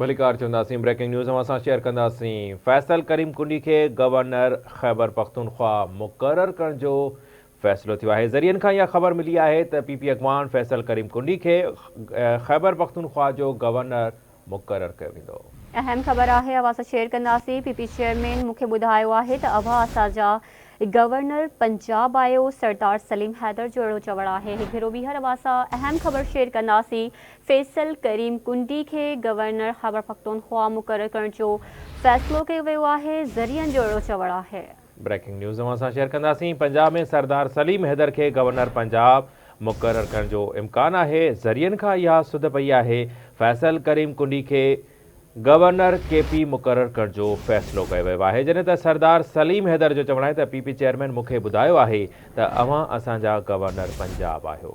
ڀليڪار چونداسين breaking news اوهان سان شيئر ڪنداسين فيصل ڪريم ڪنڊي کي گورنر خيبر پختونخوا مقرر ڪرڻ جو فيصلو ٿيو آهي ذريعن کان اها خبر ملي آهي ته پي پي اڳواڻ فيصل ڪريم ڪنڊي کي خيبر پختونخوا جو گورنر مقرر ڪيو ويندو. اهم خبر آهي اوهان سان شيئر ڪنداسين پي پي چيئرمين مون کي ٻڌايو آهي ته اوهان اسان جا گورنر پنجاب آهيو سردار سليم حيدر جو اهڙو چوڻ آهي هڪ ڀيرو ٻيهر اوهان سان اهم خبر شيئر ڪنداسين فيصل ڪريم ڪنڊي کي گورنر خيبرپختونخوا مقرر ڪرڻ جو فيصلو ڪيو ويو آهي ذريعن جو اهڙو چوڻ آهي. بريڪنگ نيوز اوهان سان شيئر ڪنداسين پنجاب ۾ سردار سليم حيدر کي گورنر پنجاب مقرر ڪرڻ جو امڪان آهي ذريعن کان اها سڌ پئي آهي فيصل ڪريم ڪنڊي کي گورنر ڪي پي مقرر ڪرڻ جو فيصلو ڪيو ويو آهي جڏهن ته سردار سليم حيدر جو چوڻ آهي ته پي پي چيئرمين مون کي ٻڌايو آهي ته اوهان اسان جا گورنر پنجاب آهيو.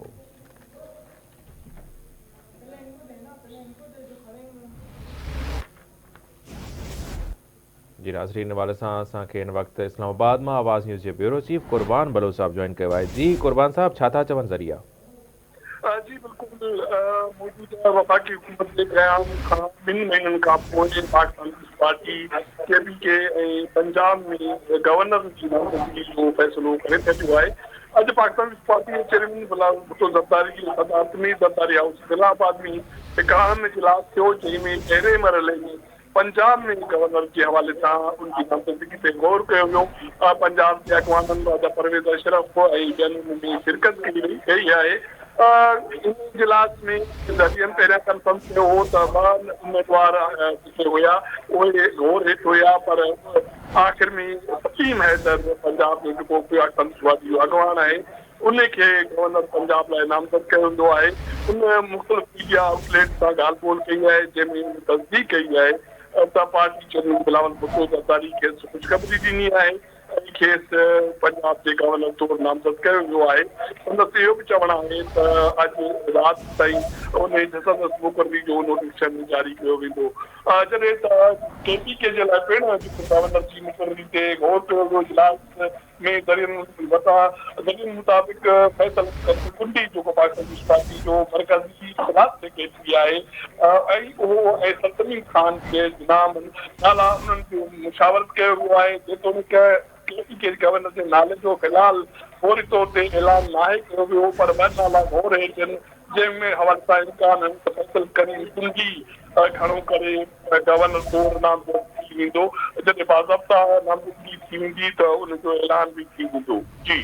جي ناظرين ان حوالي سان اسان کي هن وقت اسلام آباد مان آواز نيوز جي بيورو چيف قربان بلوچ صاحب جوائن ڪيو آهي جي قربان صاحب ڇا ٿا چون ذريعا. جي بلڪل موجوده وفاقي حڪومت جي قيام کان ٻن مهينن کان پوء Pakistan Peoples Party K P K ۽ Punjab ۾ governor جي نامزدگي جو فيصلو ڪري ڇڏيو آهي اڄ پاڪستان پيپلز پارٽي جي چيئرمين بلاول ڀٽو زرداري جي صدارت ۾ زرداري هائوس اسلام آباد ۾ هڪ اهم اجلاس ٿيو جنهن ۾ پهرين مرحلي ۾ پنجاب ۾ گورنر جي حوالي سان ان جي نامزدگي تي غور ڪيو ويو. پنجاب جي اڳواڻن راجا پرويز اشرف ۽ ٻين ان ۾ شرڪت ڪئي وئي ڪئي آهي. ان اجلاس ۾ ذريعن پهريان ڪنفرم ڪيو هو ته ٻه اميدوار جيڪي هيا اهي غور هيٺ هيا پر آخر ۾ سليم حيدر پنجاب جو جيڪو پاڪستان جو اڳواڻ آهي ان کي گورنر پنجاب لاء نامزد ڪيو ويو آهي. ان مختلف ميڊيا آئوٽ ليٽس سان ڳالهه ٻولهه ڪئي آهي، جنهن ۾ ان تصديق ڪئي آهي ته پارٽي چيئرمين بلاول ڀٽو زرداري کيس خوشخبري ڏني آهي ۽ کيس پنجاب جي گورنر طور نامزد ڪيو ويو آهي. سندس اهو به چوڻ آهي ته اڄ رات تائين ان سندس مقرري جو نوٽيفڪيشن جاري ڪيو ويندو. جڏهن ته ڪي پي ڪي جي لاء پڻ اڄ گورنر جي مقرري تي غور ڪيو ويو. اجلاس ۾ ذريعن وٽان ذريعن مطابق فيصل ڪنڊي جيڪو پاڪستان پيپلز پارٽي جو مرڪزي فنانس سيڪريٽري آهي ۽ اهو ۽ سلطمين خان جي نام نالا انهن جو مشاورت ڪيو ويو آهي جيتوڻيڪ ڪي پي ڪي گورنر جي نالي جو في الحال فوري طور تي اعلان ناهي ڪيو ويو پر ٻه نالا غور هيٺ آهن جنهن ۾ حوالي سان امڪان آهن ته فيصل ڪريم ڪنڊي گهڻو ڪري گورنر طور نامزد ٿي ويندو، جڏهن باضابطا نامزدگي ٿي ويندي ته ان جو اعلان به ٿي ويندو. جي.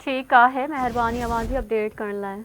ٺيڪ آهي مهرباني اوهان جي اپڊيٽ ڪرڻ لاء.